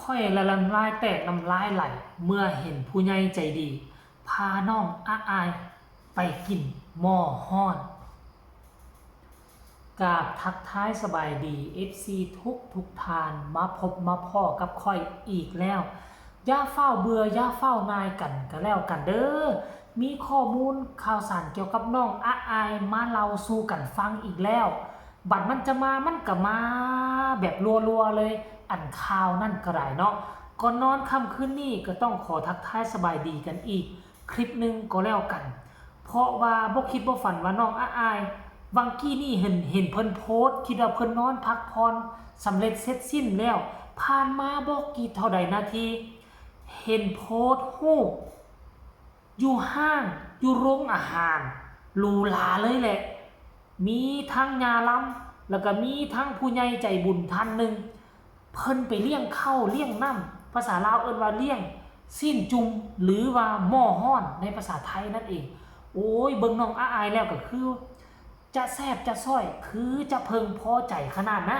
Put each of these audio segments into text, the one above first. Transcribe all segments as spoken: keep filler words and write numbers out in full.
ข้อยละน้ำลายแตกน้ำลายไหล เมื่อเห็นผู้ใหญ่ใจดี พาน้องอาอายไปกินหม้อฮ้อน กราบทักทายสบายดี เอฟซี ทุกทุกท่าน มาพบมาพ้อกับข้อยอีกแล้ว อย่าฟ้าวเบื่อ อย่าฟ้าวหน่ายกันก็แล้วกันเด้อ มีข้อมูลข่าวสารเกี่ยวกับน้องอาอายมาเล่าสู่กันฟังอีกแล้ว บัดมันจะมา มันก็มาแบบรัวๆเลย อันข่าวนั่นก็ได้เนาะ ก่อนนอนค่ำคืนนี้ก็ต้องขอทักทายสบายดีกันอีกคลิปหนึ่งก็แล้วกัน เพราะว่าบ่คิดบ่ฝันว่าน้องอาอาย วังกี้นี่เห็น เห็นเพิ่นโพสต์ คิดว่าเพิ่นนอนพักผ่อน สำเร็จเสร็จสิ้นแล้ว ผ่านมาบ่กี่เท่าใดนาที เห็นโพสต์รูป อยู่ห้าง อยู่โรงอาหาร หรูหราเลยแหละ มีทั้งย่าลำ แล้วก็มีทั้งผู้ใหญ่ใจบุญท่านหนึ่ง เพิ่นไปเลี้ยงข้าวเลี้ยงน้ำ ภาษาลาวเอิ้นว่าเลี้ยงซี้นจุ่ม หรือว่าหม้อฮ้อนในภาษาไทยนั่นเอง โอ้ย เบิ่งน้องอาอายแล้วก็คือ จะแซ่บจะซ่อย คือจะเพิ่งพอใจขนาดนะ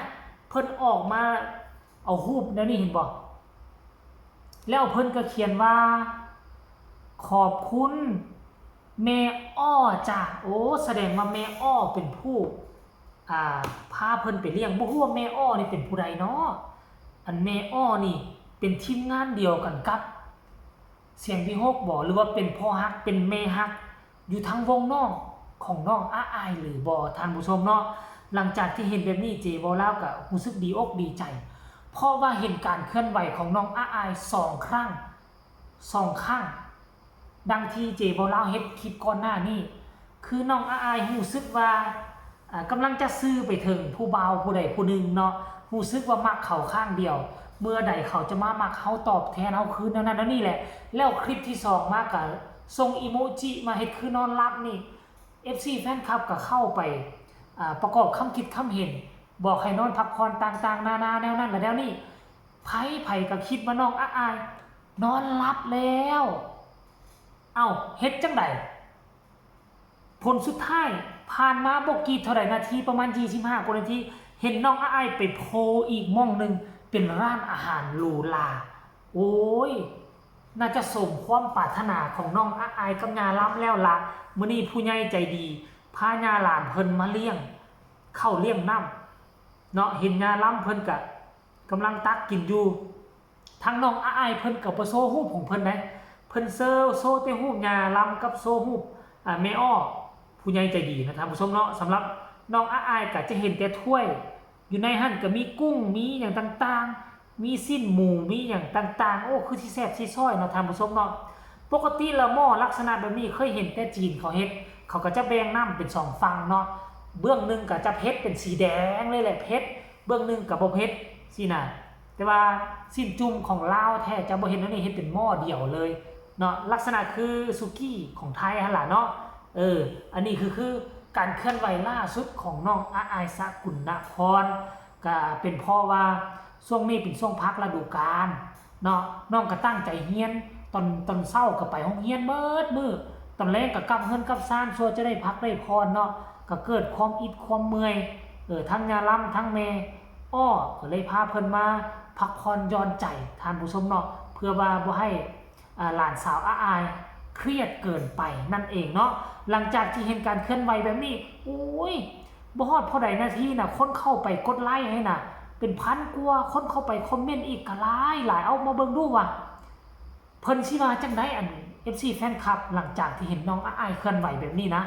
เพิ่นออกมาเอารูปแนวนี้เห็นบ่ แล้วเพิ่นก็เขียนว่า ขอบคุณแม่อ้อจ้ะ โอ้ แสดงว่าแม่อ้อเป็นผู้ อ่า พาเพิ่นไปเลี้ยง บ่ฮู้ว่าแม่อ้อนี่เป็นผู้ใดเนาะ อันแม่อ้อนี่เป็นทีมงานเดียวกันกับ เสียงวิหกบ่ หรือว่าเป็นพ่อฮัก เป็นแม่ฮัก อยู่ทางวงน้องของน้องอาอายหรือบ่ ท่านผู้ชมเนาะ หลังจากที่เห็นแบบนี้ เจเว้าลาวก็รู้สึกดีอกดีใจ เพราะว่าเห็นการเคลื่อนไหวของน้องอาอายสองครั้ง สองครั้ง ดังที่เจเว้าลาวเฮ็ดคลิปก่อนหน้านี้ คือน้องอาอายรู้สึกว่า อ่ากำลังจะสื่อไปถึงผู้บ่าวผู้ใดผู้หนึ่งเนาะ รู้สึกว่ามักเขาข้างเดียว เมื่อใดเขาจะมามักเฮาตอบแทนเฮาคืนแนวนั้นแนวนี้แหละ แล้วคลิปที่สองมาก็ส่งอีโมจิมาเฮ็ดคือนอนหลับนี่ เอฟซี แฟนคลับก็เข้าไป อ่า ประกอบคำคิดคำเห็น บอกให้นอนพักผ่อนต่างๆ นานาแนวนั้นและแนวนี้ ไผๆก็คิดว่าน้องอาอาย นอนหลับแล้ว เอ้า เฮ็ดจั่งใด ผลสุดท้าย ผ่านมาบ่กี่เท่าใดนาที ประมาณยี่สิบห้ากว่านาที เห็นน้องอาอายไปโผล่อีกหม่องหนึ่ง เป็นร้านอาหารหรูหรา โอ้ย น่าจะสมความปรารถนาของน้องอาอายกับย่าลำแล้วละ มื้อนี้ผู้ใหญ่ใจดี พาย่าหลานเพิ่นมาเลี้ยงข้าวเลี้ยงน้ำ เนาะ เห็นย่าลำเพิ่นก็กำลังตักกินอยู่ ทางน้องอาอายเพิ่นก็บ่โชว์รูปของเพิ่นเด้ เพิ่นโชว์ โชว์แต่รูปย่าลำกับโชว์รูป อ่า แม่อ้อ ผู้ใหญ่ใจดีนะท่านผู้ชมเนาะ สำหรับน้องอาอายก็จะเห็นแต่ถ้วย อยู่ในหั้นก็มีกุ้ง มีหยังต่างๆ มีซี้นหมู มีหยังต่างๆ โอ้ คือสิแซ่บสิซ่อยเนาะท่านผู้ชมเนาะ ปกติแล้วหม้อลักษณะแบบนี้เคยเห็นแต่จีนเขาเฮ็ด เขาก็จะแบ่งน้ำเป็นสองฝั่งเนาะ เบื้องหนึ่งก็จะเผ็ดเป็นสีแดงเลยแหละ เผ็ด เบื้องหนึ่งก็บ่เผ็ดซี้นะ แต่ว่าซี้นจุ่มของลาวแท้จะบ่เฮ็ดแนวนี้ เฮ็ดเป็นหม้อเดียวเลยเนาะ ลักษณะคือสุกี้ของไทยหั้นล่ะเนาะ เออ อันนี้คือ คือการเคลื่อนไหวล่าสุดของน้องอาอาย สกุลนคร ก็เป็นเพราะว่าช่วงนี้เป็นช่วงพักฤดูกาลเนาะ น้องก็ตั้งใจเรียน ตอน ตอนเช้าก็ไปโรงเรียนเบิดมื้อ ตอนแลงก็กลับเรือนกลับซาน ชั่วจะได้พักได้ผ่อนเนาะ ก็เกิดความอิดความเมื่อย เออ ทั้งย่าลำทั้งแม่อ้อ ก็เลยพาเพิ่นมาพักผ่อนหย่อนใจ ท่านผู้ชมเนาะ เพื่อว่าบ่ให้ อ่า หลานสาวอาอายเครียดเกินไปนั่นเองเนาะ หลังจากที่เห็นการเคลื่อนไหวแบบนี้ โอ้ย บ่ฮอดพอใดนาทีน่ะ คนเข้าไปกดไลค์ให้น่ะ เป็นพันกว่า คนเข้าไปคอมเมนต์อีกก็หลายหลาย เอามาเบิ่งดูว่า เพิ่นสิว่าจั่งใด อัน เอฟซี แฟนคลับ หลังจากที่เห็นน้องอาอายเคลื่อนไหวแบบนี้นะ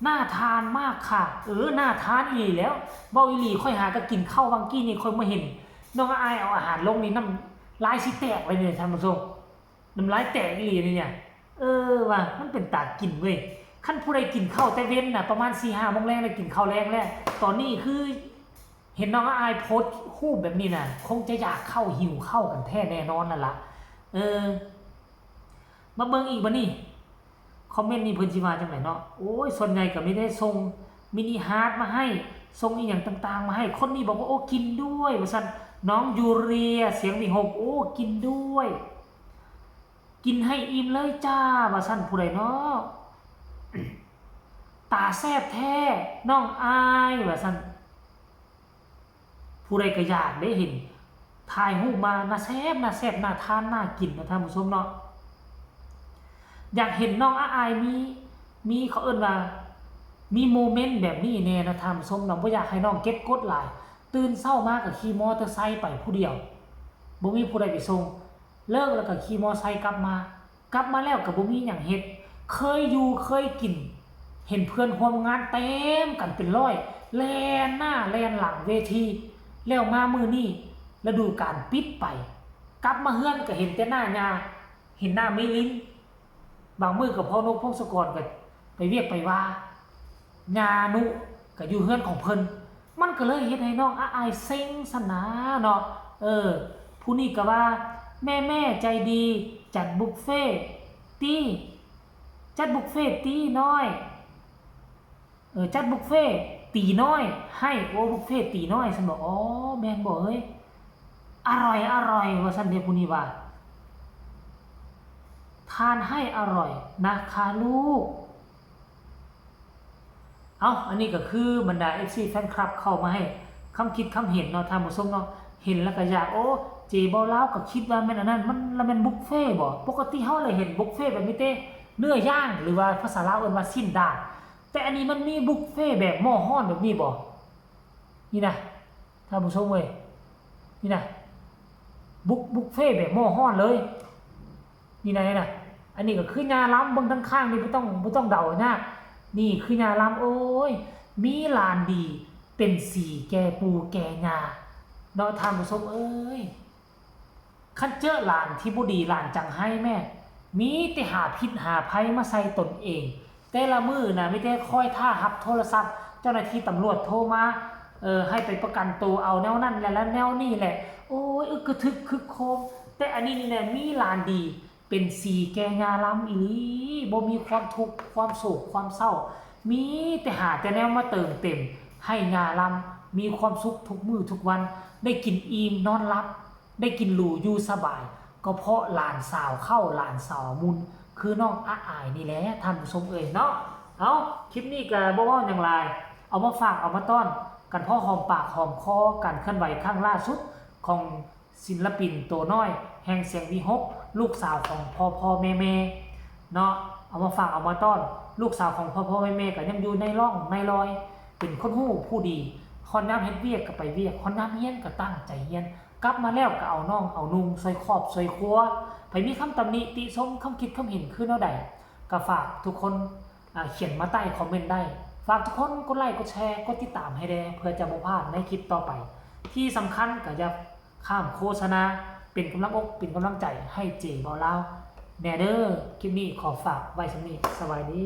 น่าทานมากค่ะ เออ น่าทานอีหลีแหล้ว เว้าอีหลี ข้อยหาก็กินข้าววังกี้นี่ ข้อยมาเห็นน้องอาอายเอาอาหารลงนี่ น้ำลายสิแตกเลยเนี่ย ท่านผู้ชม น้ำลายแตกอีหลีนี่เนี่ย เออ ว่ามันเป็นตากินเว้ย คันผู้ใดกินข้าวแต่เว็นน่ะ ประมาณสี่ห้าโมงแลงแล้ว กินข้าวแลงแล้ว ตอนนี้คือ เห็นน้องอาอายโพสต์รูปแบบนี้น่ะ คงจะอยากข้าว หิวข้าวกันแท้แน่นอนนั่นล่ะ เออ มาเบิ่งอีกบัดนี้ คอมเมนต์นี่เพิ่นสิว่าจั่งใดเนาะ โอ้ย ส่วนใหญ่ก็มีแต่ส่งมินิฮาร์ทมาให้ ส่งอีหยังต่างๆมาให้ คนนี้บอกว่า โอ้ กินด้วย ว่าซั่น น้องยูเรีย เสียงวิหก โอ้ กินด้วย กินให้อิ่มเลยจ้า ว่าซั่น ผู้ใดเนาะ ตาแซ่บแท้ น้องอาย ว่าซั่น ผู้ใดก็อยากได้เห็น ถ่ายรูปมา น่าแซ่บ น่าแซ่บ น่าทาน น่ากินเนาะท่านผู้ชมเนาะ อยากเห็นน้องอาอายมี มี เขาเอิ้นว่า มีโมเมนต์แบบนี้แน่เนาะท่านผู้ชมเนาะ บ่อยากให้น้องเก็บกดหลาย ตื่นเช้ามาก็ขี่มอเตอร์ไซค์ไปผู้เดียว บ่มีผู้ใดไปส่ง เลิกแล้วก็ขี่มอไซค์กลับมา กลับมาแล้วก็บ่มีหยังเฮ็ด เคยอยู่เคยกิน เห็นเพื่อนร่วมงานเต็มกันเป็นร้อย แล่นหน้าแล่นหลังเวที แล้วมามื้อนี้ฤดูกาลปิดไป กลับมาเฮือนก็เห็นแต่หน้าย่า เห็นหน้าแม่ลิน บางมื้อก็พ่อนกพงศกรก็ไปเวียกไปว่า ย่านุก็อยู่เฮือนของเพิ่น มันก็เลยเฮ็ดให้น้องอาอายเซ็งซั่นนาเนาะ เออ ผู้นี้ก็ว่า แม่ๆ ใจดี จัดบุฟเฟ่ต์ตี้ จัดบุฟเฟ่ต์ตี้น้อย เออ จัดบุฟเฟ่ต์ตี้น้อยให้ โอ้ บุฟเฟ่ต์ตี้น้อย ซั่นบ่ อ๋อ แม่นบ่เฮ้ย อร่อย อร่อย ว่าซั่นเด้ ผู้นี้ว่า ทานให้อร่อยนะคะลูก เอ้า อันนี้ก็คือบรรดา เอฟซี แฟนคลับเข้ามาให้คำคิดคำเห็นเนาะท่านผู้ชมเนาะ เห็นแล้วก็อยาก โอ้ เจบ่าวลาวก็คิดว่าแม่นอันนั้น มันละแม่นบุฟเฟ่ต์บ่ ปกติเฮาเลยเห็นบุฟเฟ่ต์แบบมีแต่เนื้อย่าง หรือว่าภาษาลาวเอิ้นว่าซี้นดาด แต่อันนี้มันมีบุฟเฟ่ต์แบบหม้อฮ้อนแบบนี้บ่ นี่นะ ท่านผู้ชมเว้ย นี่นะ บุฟ บุฟเฟ่ต์แบบหม้อฮ้อนเลย นี่นะ นี่นะ อันนี้ก็คือย่าลำ เบิ่งทางข้างนี่บ่ต้อง บ่ต้องเดายาก นี่คือย่าลำ โอ้ย มีหลานดี เป็นสีแก่ปู่แก่ย่า เนาะท่านผู้ชมเอ้ย คันเจอหลานที่บ่ดี หลานจั่งไห้แม่ มีแต่หาพิษหาภัยมาใส่ตนเอง แต่ละมื้อน่ะมีแต่คอยท่ารับโทรศัพท์ เจ้าหน้าที่ตำรวจโทรมา เออ ให้ไปประกันตัวเอาแนวนั้นแหละ และแนวนี้แหละ โอ้ย อึกกระทึกคึกโครม แต่อันนี้นี่แหละ มีหลานดี เป็นสีแก่ย่าลำอีหลี บ่มีความทุกข์ ความโศก ความเศร้า มีแต่หาแต่แนวมาเติมเต็ม ให้ย่าลำ มีความสุขทุกมื้อทุกวัน ได้กินอิ่มนอนหลับ ได้กินหรูอยู่สบาย ก็เพราะหลานสาวเข้า หลานสาวมุน คือน้องอาอายนี่แหละ ท่านผู้ชมเอ่ยเนาะ เอ้า คลิปนี้ก็บ่เว้าหยังหลาย เอามาฝาก เอามาต้อน กันพอหอมปากหอมคอ การเคลื่อนไหวครั้งล่าสุดของศิลปินตัวน้อย แห่งเสียงวีหก ลูกสาวของพ่อพ่อแม่แม่เนาะ เอามาฝาก เอามาต้อน ลูกสาวของพ่อพ่อแม่แม่ก็ยังอยู่ในร่องในรอย เป็นคนฮู้ผู้ดี ฮอดยามเฮ็ดเวียกก็ไปเวียก ฮอดยามเรียนก็ตั้งใจเรียน กลับมาแล้วก็เอาน้องเอานุ่ง ช่วยครอบช่วยครัว ไผมีคำตำหนิติชม คำคิดคำเห็นคือแนวใด ก็ฝากทุกคน อ่า เขียนมาใต้คอมเมนต์ได้ ฝากทุกคนกดไลค์ กดแชร์ กดติดตามให้แด่ เพื่อจะบ่พลาดในคลิปต่อไป ที่สำคัญก็อย่าข้ามโฆษณา เป็นกำลังอก เป็นกำลังใจให้เจบ่าวลาวแน่เด้อ คลิปนี้ขอฝากไว้ส่ำนี้ สบายดี